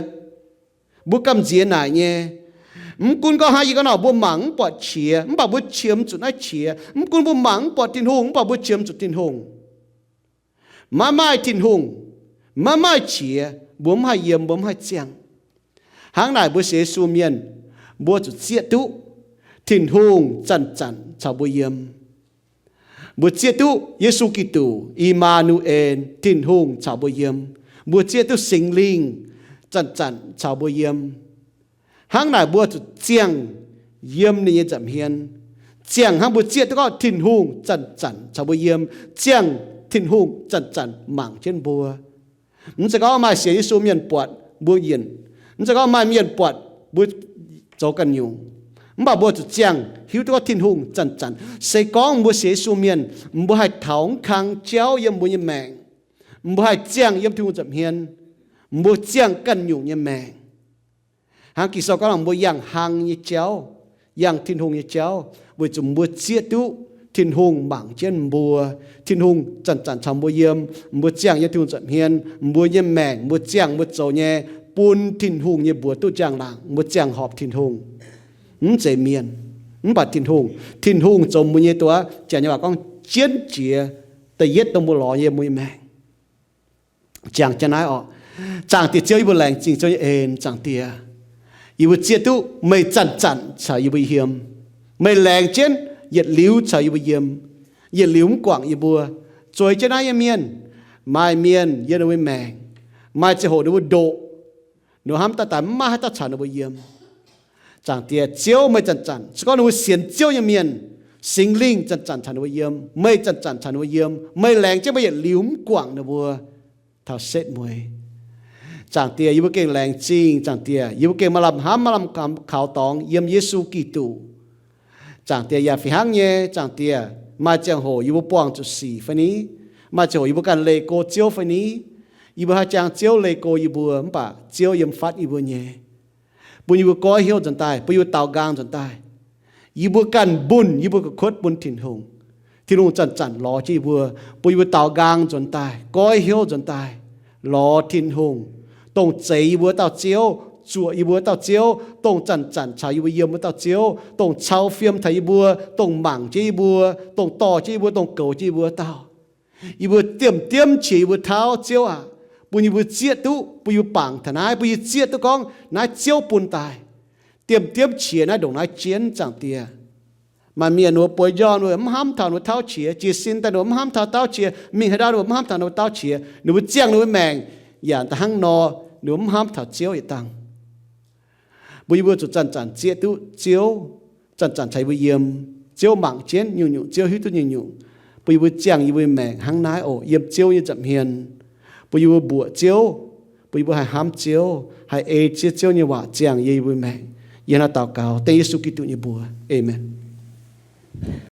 Mbuo gamh nziex naaic nyei. Mv gunv gorngv hnangv yie gorngv nor, mbuo mangc mv buatc qiex, mv baac mbuo qiemx zuqc naaiv qiex. Mv gunv mbuo mangc mv buatc Tin-Hungh, mv baac mbuo qiemx zuqc Tin-Hungh. Maiv maaih Tin-Hungh, maiv maaih qiex, mbuo mv haih yiem, mbuo mv haih ziangh. Hnangv naaic mbuo sienx Yesu mienh, mbuo zuqc zieqv duqv Tin-Hungh zanc-zanc caux mbuo yiem. Mbuo zieqv duqv Yesu Giduc, I^maa^nu^en, Tin-Hungh caux mbuo yiem. Mbuo zieqv duqv Singx Lingh zanc-zanc caux mbuo yiem. Hnangv naaic mbuo zuqc ziangh yiem ninh nyei nza'hmien. Ziangh hnangv mbuo zieqv duqv gorngv Tin-Hungh zanc-zanc caux mbuo yiem. Ziangh Tin-Hungh zanc-zanc mangc jienv mbuo. Mv zeiz gorngv maaih sienx Yesu mienh buatc mbuo yienc. Mv zeiz gorngv maaih mienh buatc mbuo zoux ganh nyungc. Mv baac mbuo zuqc ziangh hiuv duqv gorngv Tin-Hungh zanc-zanc. Se gorngv mbuo sienx Yesu mienh, mbuo haih taux mv kang jauv yiem mbuo nyei maengc. Mbuo haih ziangh yiem Tin-Hungh nza'hmien. Mbuo ziangh ganh nyungc nyei maengc. Hnangv Ging-Sou gorngv mbuo yangh hlang nyei jauv, yangh Tin-Hungh nyei jauv, weic zuqc mbuo zieqv duqv Tin-Hungh mangc jienv mbuo. Tin-Hungh zanc-zanc caux mbuo yiem. Mbuo ziangh yiem Tin-Hungh nza'hmien. Mbuo nyei maengc, mbuo ziangh mbuo zoux nyei, bun Tin-Hungh nyei mbuox duqv njang-laangc. Mbuo ziangh horpc Tin-Hungh, mv zeiz mienh, mv baac Tin-Hungh. Tin-Hungh zoux mbuo nyei duqv, janx nyei waac gorngv jienv jiex da'yietv dongh mbuo lorz yiem mbuo nyei maengc. Jangx jienv naaiv orqc. Zaangc Diex Ziouv, yie mbuo laengz zingh Ziouv nyei en. Zaangc Diex, yie mbuo zieqv duqv meih zanc-zanc caux yie mbuo yiem. Meih laengz jienv yietc liuz caux yie mbuo yiem, yietc liuz mv guangc yie mbuo. Zueiz jienv naaiv nyei mienh, maaih mienh yiem ninh mbuo maengc, maaih ziangh hoc ninh mbuo ndoqc, ninh mbuo hnamv daaih daaih mv maaih haaix dauh caux ninh mbuo yiem. Zaangc Diex Ziouv, meih zanc-zanc, se gorngv ninh mbuo sienx Ziouv nyei mienh, Singx Lingh zanc-zanc caux ninh mbuo yiem, meih zanc-zanc caux ninh mbuo yiem, meih laengz jienv meih yietc liuz mv guangc ninh mbuo taux setv mueiz. Zaangc Diex, yie mbuo gengh laengz zingh. Zaangc Diex, yie mbuo gengh maaih lamh hnamv, maaih lamh kaux dorngx yiem Yesu Giduc. Zaangc Diex, yaac fih hnangv nyei, Zaangc Diex, maaih ziangh hoc yie mbuo buangh zuqc sic fai ni, maaih ziangh hoc yie mbuo ganh leih go Ziouv fai ni, yie mbuo haih jangx Ziouv leih go yie mbuo, mv baac Ziouv yiem fatv yie mbuo nyei, bun yie mbuo goiv hnyouv nzuonx daaih, bun yie mbuo daaux nqaang nzuonx daaih. Yie mbuo ganh mbunh yie mbuo ga'kuotv bun Tin-Hungh. Tin-Hungh zanc-zanc lorz jienv yie mbuo, bun yie mbuo daaux nqaang nzuonx daaih, goiv hnyouv nzuonx daaih, lorz Tin-Hungh, dongh zeix yie mbuo dauh Ziouv, zuoqc yie mbuo dauh Ziouv, dongh zanc-zanc caux yie mbuo yiem wuov dauh Ziouv, dongh cau fiem taux yie mbuo, dongh mangc jienv yie mbuo, dongh dorh jienv yie mbuo, dongh goux jienv yie mbuo dauh. Yie mbuo diemv-diemv qiex yie mbuo tauv, Ziouv aac, bun yie mbuo zieqv duqv, bun yie mbuo bangc taux naaiv, bun yie zieqv duqv gorngv naaiv Ziouv bun daaih. Diemv-diemv qiex naaiv ndongc naaiv jienv, Zaangc Diex. Maaih mienh ninh mbuo bueix njormh ninh mbuo mv hnamv taux ninh mbuo tauv qiex, jiez sin daaih ninh mbuo mv hnamv taux tauv qiex, mingh haaix ndau ninh mbuo mv hnamv taux ninh mbuo tauv qiex, ninh mbuo ziangh ninh mbuo maengc yaac da'hnangv nor, ninh mbuo mv hnamv taux Ziouv yietc dangh. Mbuo yie mbuo zuqc zanc-zanc zieqv duqv Ziouv zanc-zanc caux yie mbuo yiem. Ziouv mangc jienv nyungc-nyungc, Ziouv hiuv duqv nyungc-nyungc, bun yie mbuo ziangh yie mbuo nyei maengc hnangv naaiv oc, yiem Ziouv nyei nza'hmien, bun yie mbuo mbuoqc Ziouv, bun yie mbuo haih hnamv Ziouv, haih ei jienv Ziouv nyei waac ziangh yie mbuo maengc. Yie naaiv daux gaux dengv Yesu Giduc nyei mbuox, aamen.